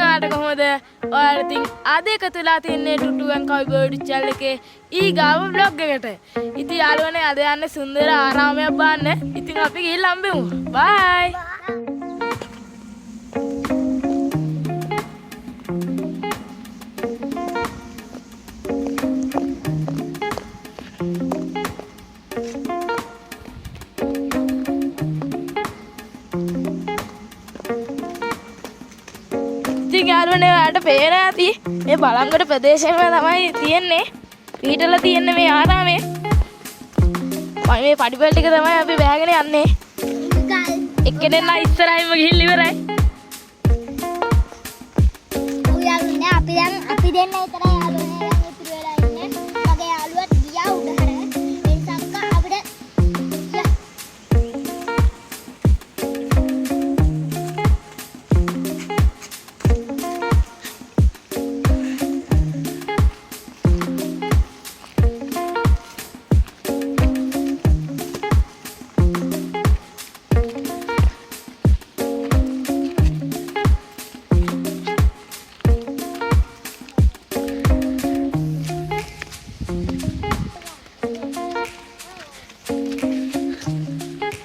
ඔයාලට කොහොමද? ඔයාලා ඉතින් අද එකතු වෙලා තින්නේ ටුටු ඇන් කවි බර්ඩ් චැනල් එකේ ඊගාව ව්ලොග් එකට. ඉතින් යාළුවනේ අද යන්නේ සුන්දර ආරාමයක් බලන්න. ඉතින් අපි ගිහිල්ලා හම්බෙමු. බයි. ඉතින් යාළුවනේ ඔයාලට පේන ඇති මේ බලංගොඩ ප්‍රදේශයේම තමයි තියෙන්නේ. පිහිටලා තියෙන්නේ මේ ආරාමේ. මම මේ පඩිපෙළ ටික තමයි අපි බෑගෙන යන්නේ. එක්කෙනෙක් නම් ඉස්සරහින්ම ගිහිල්ලා ඉවරයි. ඔව් යාළුවනේ අපි දැන් අපි දෙන්න විතරයි යාළුවනේ දැන් ඉතුරු වෙලා ඉන්නේ. මගේ යාළුවත් ගියා උඩහට. ඒ නිසා අපිට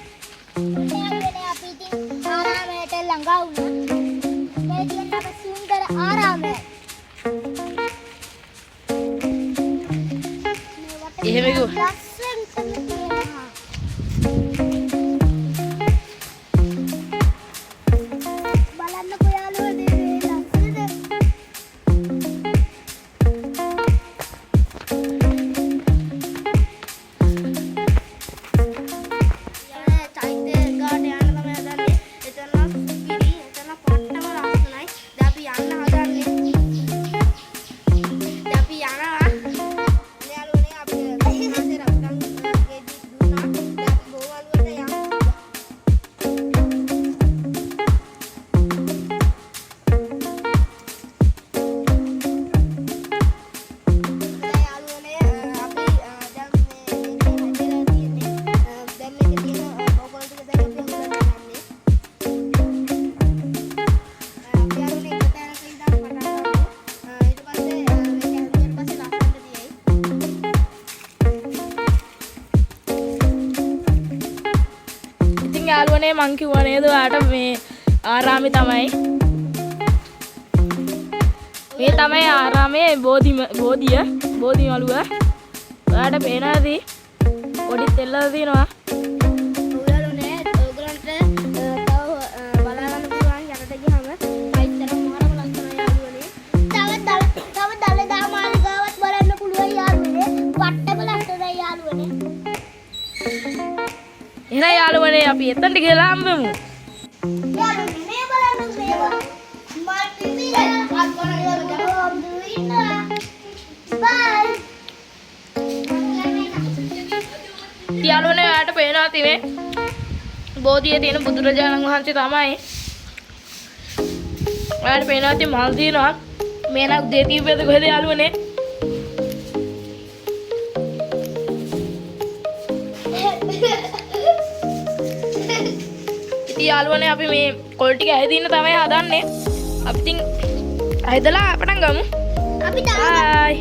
යාළුවනේ අපි ඉතින් ආරාමයට ළඟා වුණා. මේ තියෙන අපේ සුන්දර ආරාමය. එහෙම කිව්වා. ලස්සනටම තියෙනවා. බලන්නකෝ යාළුවනේ මේ ලස්සනද? චෛත්‍ය ගාට යන්න තමයි හදන්නේ. එතන සුපිරි, එතන පට්ටම ලස්සනයි. දැන් අපි යන්න හදන්නේ. දැන් අපි යනවා. යාළුවනේ අපි මාසේ රත්තරන් කේජි දුන්නා. දැන් අපි බෝවලුවට යමු. දැන් යාළුවනේ අපි දැන් මේ මේකේ හැදලා තියෙන්නේ. දැන් මේකේ තියෙන බෝකල් ටික දැන් අපි හොදන්න යන්නේ. අපි යාළුවනේ එක තැනක ඉඳන් පටන් ගමු. ඊට පස්සේ මේක හැදුවට පස්සේ ලස්සනට තියෙයි. ඉතින් යාළුවනේ මං කිව්වා නේද ඔයාලට මේ ආරාමේ තමයි. මේ තමයි ආරාමේ බෝධි මළුව. ඔයාලට පේනවා ඇති පොඩි තෙල්ලක් තියෙනවා. ඔව් යාළුවනේ ඔයගලන්ට තව බලා ගන්න පුළුවන් යටට ගියාම චෛත්‍ය නම් මාරම ලස්සනයි යාළුවනේ. තව දළදා මාලිගාවත් බලන්න පුළුවන් යාළුවනේ. පට්ටම ලස්සනයි යාළුවනේ. එහෙනම් යාළුවනේ අපි එතනට ගිහලා හම්බෙමු. යාළුවනේ මේ බලන්න මේවා. මල් පිපිලා ඉන්නවා. බයි. ඉතින් යාළුවනේ ඔයාලට පේනවා ඇති මේ බෝධියේ තියෙන බුදුරජාණන් වහන්සේ තමයි. ඔයාලට පේනවා ඇති මල් තියෙනවා. මේ නම් උදේ තිබ්බේද කොහෙද යාළුවනේ? ඉතින් යාළුවනේ අපි මේ කොළ ටික ඇහැදින්න තමයි හදන්නේ. අපි ඉතින් ඇහැදලා පටන් ගමු. අපි බයි.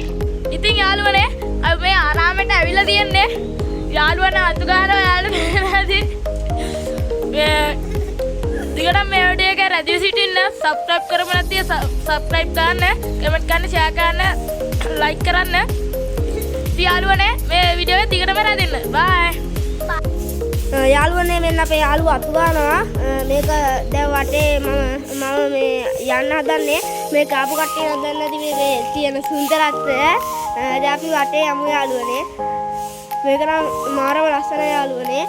ඉතින් යාළුවනේ අපි මේ ආරාමයට ඇවිල්ලා තියෙන්නේ. යාළුවනේ අතු ගහනවා යාළුවනේ නැති. මේ දිගටම මේ වීඩියෝ එක රැඳී සිටින්න. සබ්ස්ක්‍රයිබ් කරමු නැත්නම් සබ්ස්ක්‍රයිබ් කරන්න, කමෙන්ට් කරන්න, ෂෙයා කරන්න, ලයික් කරන්න. ඉතින් යාළුවනේ මේ වීඩියෝ එක දිගටම රැඳෙන්න. බයි. යාළුවනේ මෙන්න අපේ යාළුවා අතු ගන්නවා. මේක දැන් වටේ මම මේ යන්න හදන්නේ. මේක ආපු කට්ටිය නම් දන්නේ නැති මේ තියෙන සුන්දරත්වය. දැන් අපි වටේ යමු යාළුවනේ. මේක නම් මාරම ලස්සනයි යාළුවනේ.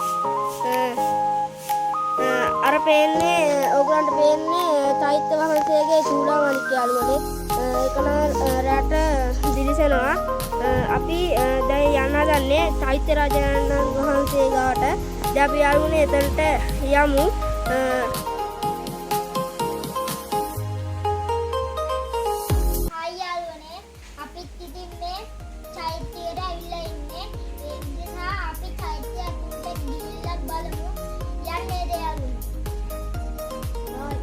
අර පේන්නේ ඕගොල්ලන්ට පේන්නේ චෛත්‍ය වහන්සේගේ චූඩාමණික් යාළුවනේ. ඒක නම් රැට දිලිසෙනවා. අපි දැන් යන්න හදන්නේ චෛත්‍ය රාජානන් වහන්සේ ගාවට. දැන් අපි යාළුවනේ එතනට යමු. හායි යාළුවනේ අපිත් ඉතින් මේ චෛත්‍යයට ඇවිල්ලා ඉන්නේ. ඒ නිසා අපි චෛත්‍ය ඇතුළට ගිහිල්ලා බලමු. යන්නේ යාළුවනේ. බයි.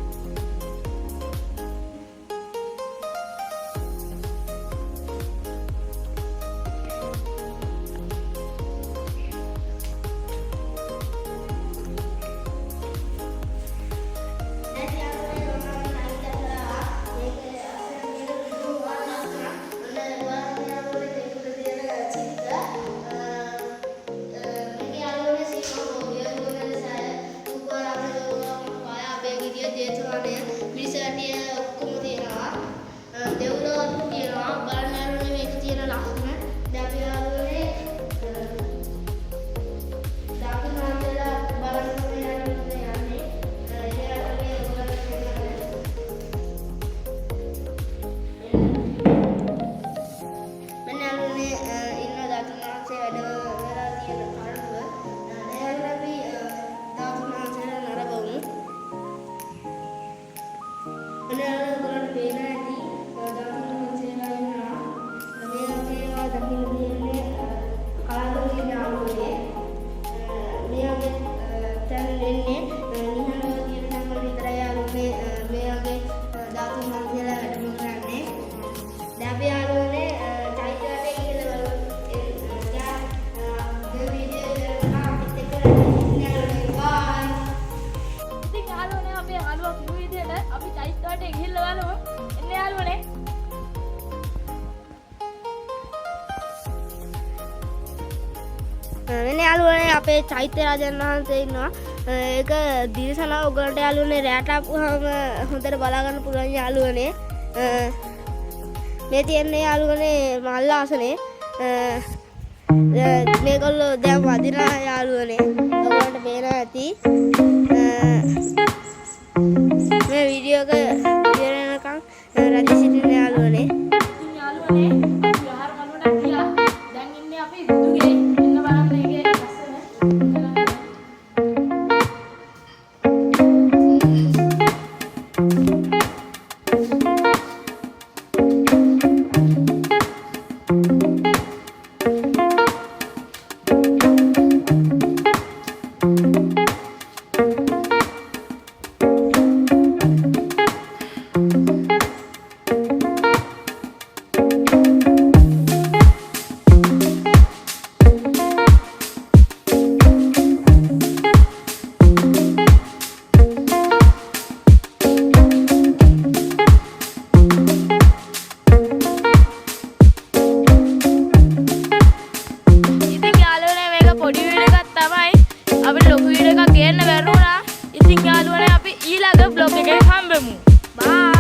ඇතුළට ගිහිල්ලා බලමු. එන්න යාළුවනේ. මෙන්න යාළුවනේ අපේ චෛත්‍ය රාජන් වහන්සේ ඉන්නවා. ඒක දිරිසනවා. ඔයගලන්ට යාළුවනේ රැට ආපුවාම හොඳට බලා ගන්න පුළුවන් යාළුවනේ. මේ තියෙන්නේ යාළුවනේ මල් ආසනේ. මේගොල්ලෝ දැන් වදිනවා යාළුවනේ. ඔයගලන්ට පේනවා ඇති. මේ වීඩියෝ එක ඉවර වෙනකන් රැඳී සිටින්න යාළුවනේ. ඉතින් යාළුවනේ අපි විහාර මළුවට ගියා. දැන් ඉන්නේ අපි බුදුගේ. එන්න බලන්න ඒකේ ලස්සන. ඉතින් යාළුවනේ මේක පොඩි වීඩියෝ එකක් තමයි. අපිට ලොකු වීඩියෝ එකක් ගේන්න බැරි වුණා. ඉතින් යාළුවනේ අපි ඊළඟ බ්ලොග් එකේ හම්බෙමු. බායි.